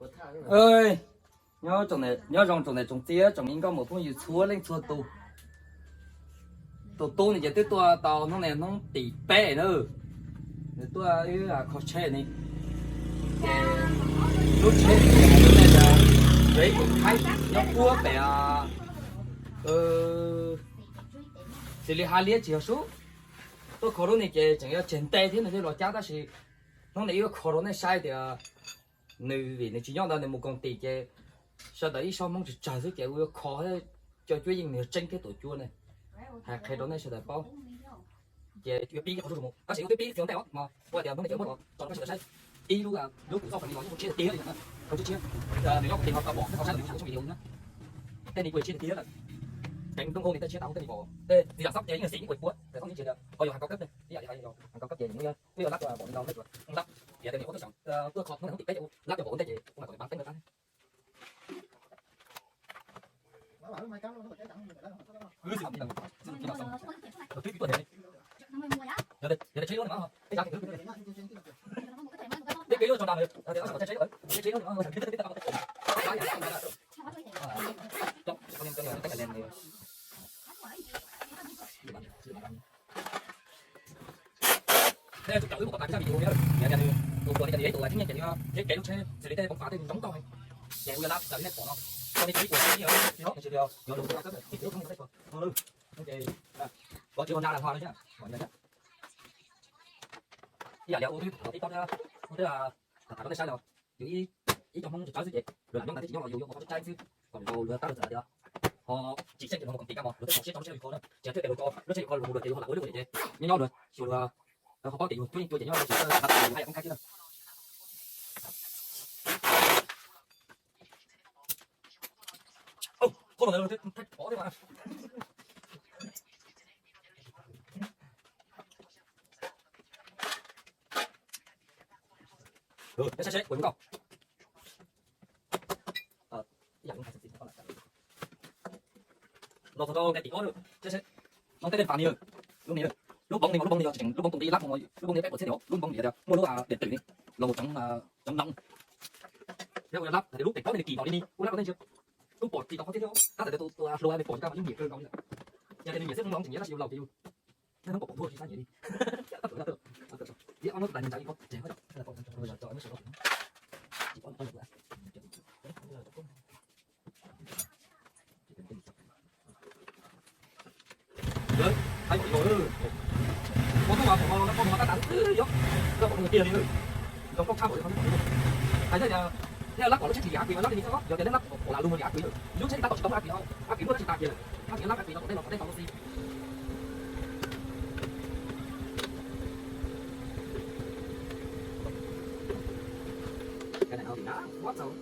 Ej, nyob zoo tsoom niam tsoom txiv tsoom me nkauj muam phooj ywg txhua leej txhua tus. Tus tub no ces twb tuaj tau hnub no hnub tim peb na. Nws tuaj wb kho tsheb ne. Ces lub tsheb no ces yog ib tus thaib nyob puag pem xws li hav liab tsis yog sub. Tuaj kho lub no ces tseem yuav tseg nte thiab nws thiaj los cab, tab sis hnub no wb yuav kho rau nej saib tias nws, vim nws tsis nyob ntawd nws mus koom tim ces sawv daws ib sob Hmoob tsawg tsawg xwb ces kuv yuav kho cov cuab yeej nws yog tseeb thiab tuam cuab ne, hais qhia rau nej sawv daws paub. Ces yuav pib qhov ntawd mus, tab sis yuav twb pib txiv ntej os mas ua tias hnub no ces muab los tso rau sawv daws saib ib lub, lub kuv txoj qhov no los yeej tshiab tiag tiag li na. Qhov tshiab tshiab, nws nyob kuv tes no tau pom nej tau saib los yog tshiab tiag tiag li na. Tej ni kuj tshiab tiag tiag lawm. Kev ntooj hau ni tej tshiab tau tej ni pom tej txiv yam xob ces yeej xim ib kuj puab, txiv xob yeej tsis tias ho yog hàng cao cấp ne, ib yam li hais yog hàng cao cấp ces nws muaj lab pom li no, lab tias nws ua tuaj kho hnub no hnub tim peb ces ua lab coj pom ua ntej ces ua kom nws pav teeb rau qab. Tej tus cawm wb mus kom tas kiag zaj video thiab, yog tias nws tus tuag li cas nws yog ib tus tib neeg ces nws yuav nrhiav kev lub tsheb xws li tej poob fav tej ntoo toj heev, ces ua lab raws li nej pom no, txog li tus ib puas tib nyob tsis li yuav lus tus tau kab tib tus ib tug nej txhua tus. Ces kov tsis ua nra las hua li thiab. Ib yam li ua twb tib tob thiab, ua twb tham tham rau nej saib los yus ib co Hmoob tsis txawj xwb ces luag lam nyob ntawd twb tsis nyob los yus yuav ua qhov tseeb tseeb xwb, kom luag tab luag txawm tias ho tsis xyeej ces luag mus koom tis kaj mos luag twb txaus siab tso lub tsheb yus kho na, tsis tias luag tso lub tsheb yus kho los ua luag luag ces yus ho lam ua luaj ces nyob nyob luag xyuas luag, luag ho paub tias yus cuab yeej cuag ces nyob luag tsis txawj hab yus haj yam qoob qab thiab na. Ov, thauj los ntawd thiab mas. Saib seb puas zoo nkauj. Los txog rau nqe tim ob, saib seb, no tej tej fam ni, lub ni, lub npoov ni mas lub npoov ni yog tseem lub npoov koom tis lab, lub npoov ni peb puas txhiab ni, lub npoov ni tias muaj lub điện tử ni, los mus tseev, tseev noo. Yog ua lab hais tias lub tes pob nej nws kim npaum li ni, kuv lab rau nej ntsia, kuj pom kim tau qhov thiab thiab, tab sis tus tus hluas nej pom cas mas yeej nyiam kawg nkaus li lawm. Yog tias nws nyiam xwb Hmoob Hmoob tseem nyiam tab sis yus laus ces yus, nej Hmoob pom pom thuaj tsis xav nyiam li. Ib ob hnub tais nws tsav ib pob tseg, Ua tub mas pom no poj no tab tas xwb yog, koj pom no tiag li. Zoo nkauj tshaj npaum li qhov hais thiaj tias, nej lab kom lub tsheb tsis lim ab kis mas lab li ni xwb, yog tias nej lab kom lam lug mus lim ab kis, lub tsheb tab tom tsis tau muaj ab kis no, ab kis muaj tab tsis tas kiag lawm, ab kis lab ab kis no kom nej los kom nej tau txi. Cái này hơi bị đắt quá sao.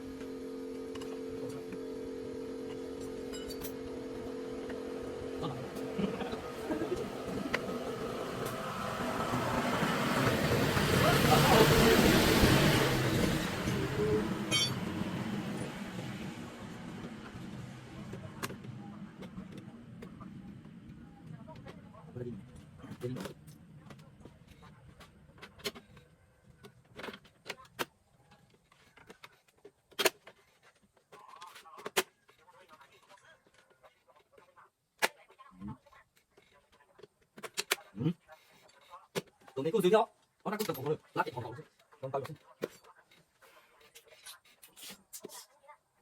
Tus này kuj dư thiab, có nắp kuj tầm ổn rồi, lát thì còn ổn chứ. Còn tao được chứ.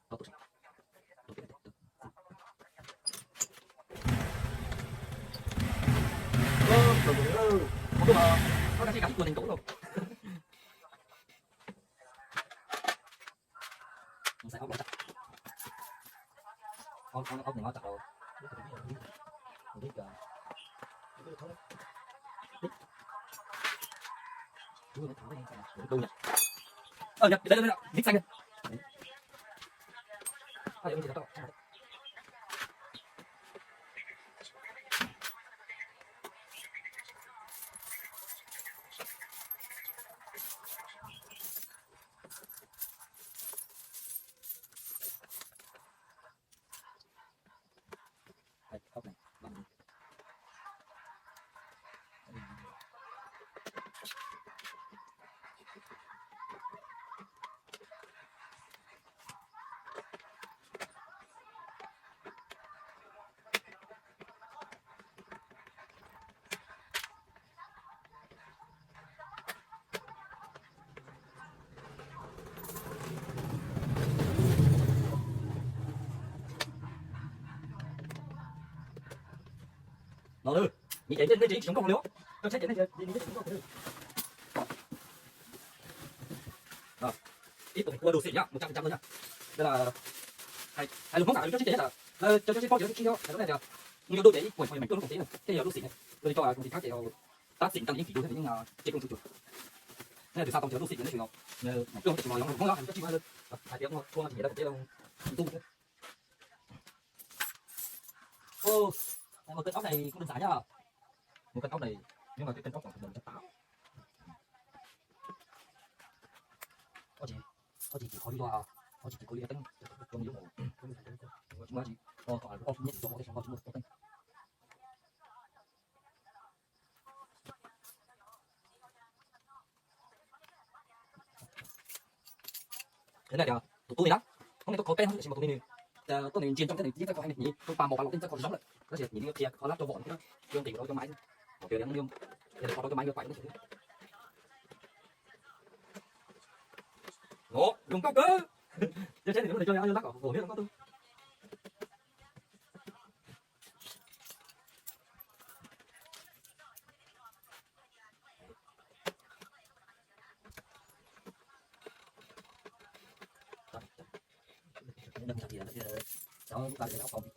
Tao tụi sẵn. Ơ, tao tụi nó, nó tụi mà, nó đang khi cả tuần thành công rồi. Xài ốc lỗ chặt. Ốc, ốc, ốc này nó chặt rồi. Không biết, ờ, Chú mới tháo cái này, chú đâu nhỉ? Ờ, nhỉ, đấy, đấy, đấy, mít xanh này. Đấy. Ờ, để mình chỉ đọc. Nws ces nej tsis zoo nkauj li, cov tsheb ces nej tsis zoo nkauj. Ib puas ua dua xim na, một trăm phần trăm luôn nha. Đây là hais lus Hmoob xav cov tsheb ces lawv cov tsheb pob ces lawv tsis khib, hais lub nej tias mus yuav dua ces ib puas yog mày tuaj lub công ty na, thiaj yog dua xim na. Rồi cho công ty khác ces tao xim tao yeej chỉ dua thiab, yeej tsis công ty. Nên từ xa tao cov dua xim ne, tụi nó mày tuaj tụi nó giống Hmoob lắm, hais cov tsis hais tias thua thì người ta cũng biết đâu. Ôi, một cơn ốc này không đơn giản nhá. Một cơn ốc này, nhưng mà cái cơn ốc khoảng tầm một trăm tám. Có gì, có gì chỉ khó đi qua, có gì chỉ có đi tấn, trong những một, chúng nó chỉ, có, có, có, nhất là trong cái phòng có chúng nó có tấn. Thế này kìa, tụi tôi đó, hôm nay tôi có quen hơn, chỉ mà tụi mình, ờ, tôi này truyền trong cái này, những cái có hay này, nhỉ, tôi pha một vài lọ tinh chất còn giống lắm. Nó sẽ nhỉ, nó kia, họ lắp cho vỏ nữa,用给我这个买，我觉得用，现在花到这买一个百多块钱。Ủa, dùng cốc cơ. Cho chết thì nó cho lắp ở hồ nước nó có tôi. Cháu ba cái ốc không?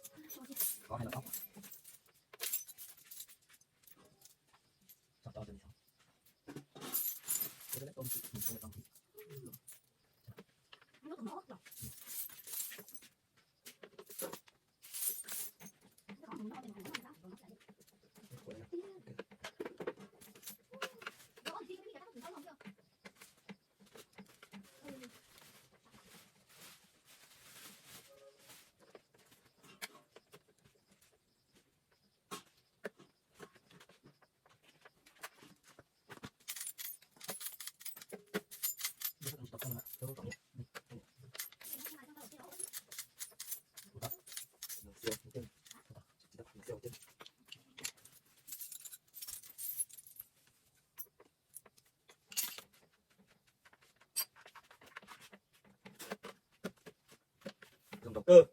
Có hay là ốc? Cháu cho tôi. Cái đấy con chị, mình không phải con chị. Dùng động cơ.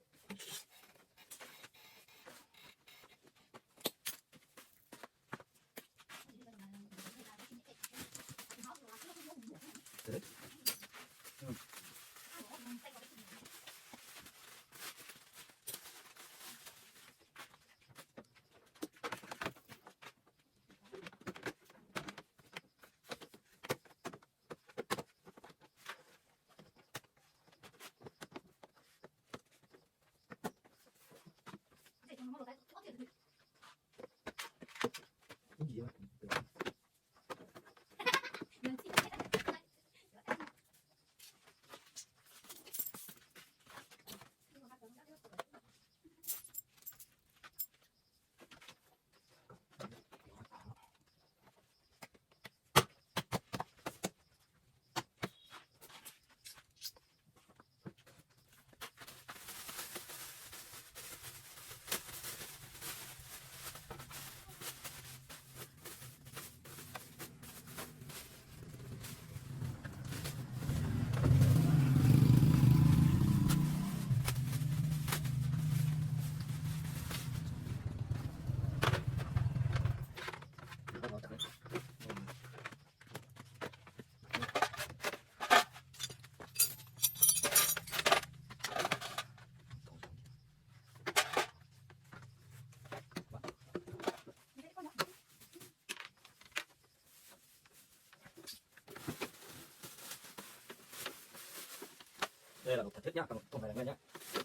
Đây là một thành tích nhá, còn không phải là ngay nhá.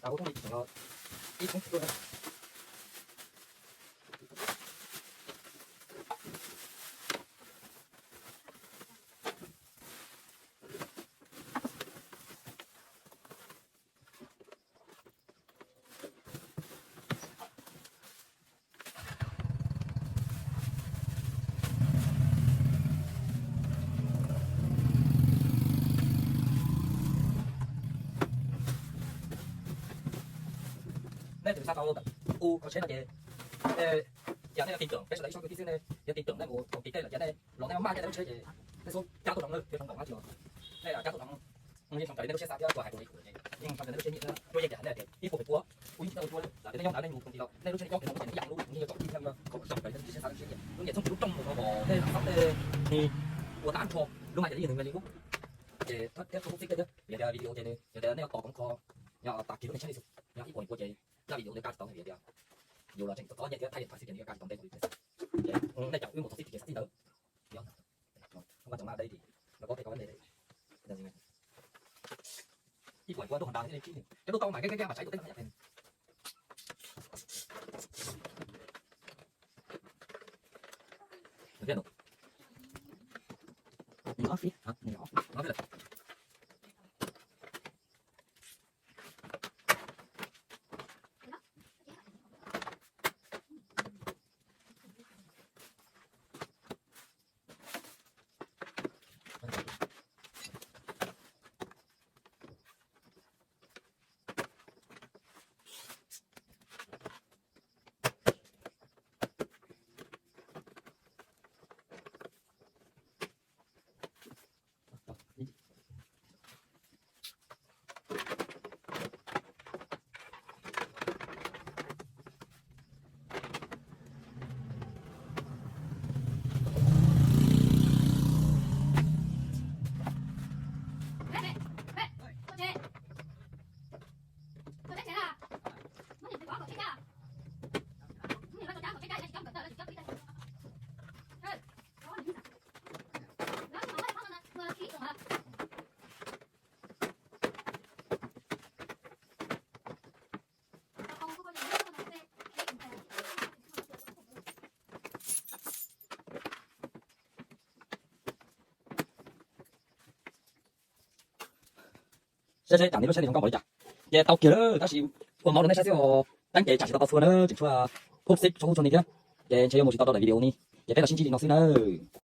Tao cũng không đi chụp nó ít cũng chụp luôn. Nej tsis xa tau u ko tsheb no ces, ces nej tin tưởng peb sau đai ib sab kis xwb ne, yog tin tưởng nej mus koom tiv tej lawm ces nej los nej maj nej lub tsheb ces nej xub cab tuaj rau lawm thiab rau nkaum no ces nej cab tuaj rau yeej tau raws li nej lub siab xav thiab ua hais tus li kuv ces yeej tau raws nej lub siab nyiam thiab. Ua yeej tias hais nej tias ib puas pem puab, ua ib txhis tau tua lawm ces nej nyob ntawd nej mus koom tis los nej lub tsheb nyob pem no ces nej yam lub yeej yog kom tau raws li nej lub siab xav lub siab nyiam. Video ces nws yog tias nej yuav tos koom kho, yog tas kiag lub neej saib li xwb, yog ib puas ib puas ces zaj video nws kaj tsis tau vim tias yus los tseem txom txom nyem thiab thaij điện thoại xwb ces nws yuav kaj tsis tau ntev li. Ces nej cov wb mus txog xib tsis ces xib ntawd. Ib puas ib puas ntuj hov nrad thiaj li kib, cov tuaj tau mas kaj kaj kaj mas tsaiv tus teb no yam phem. Saib saib tam sim no lub tsheb no zoo nkauj npaum li cas. Ces tau kiag lawm tab sis ua mov rau nej saib xwb os. Teeb ces tsam tsis tau tau txhua na, tseem tshuav phub xib tshuav hub tshuav ni thiab. Ces ntshe yuav mus tsis tau rau daim video ni. Ces peb los sib ntsib li no xwb nawb.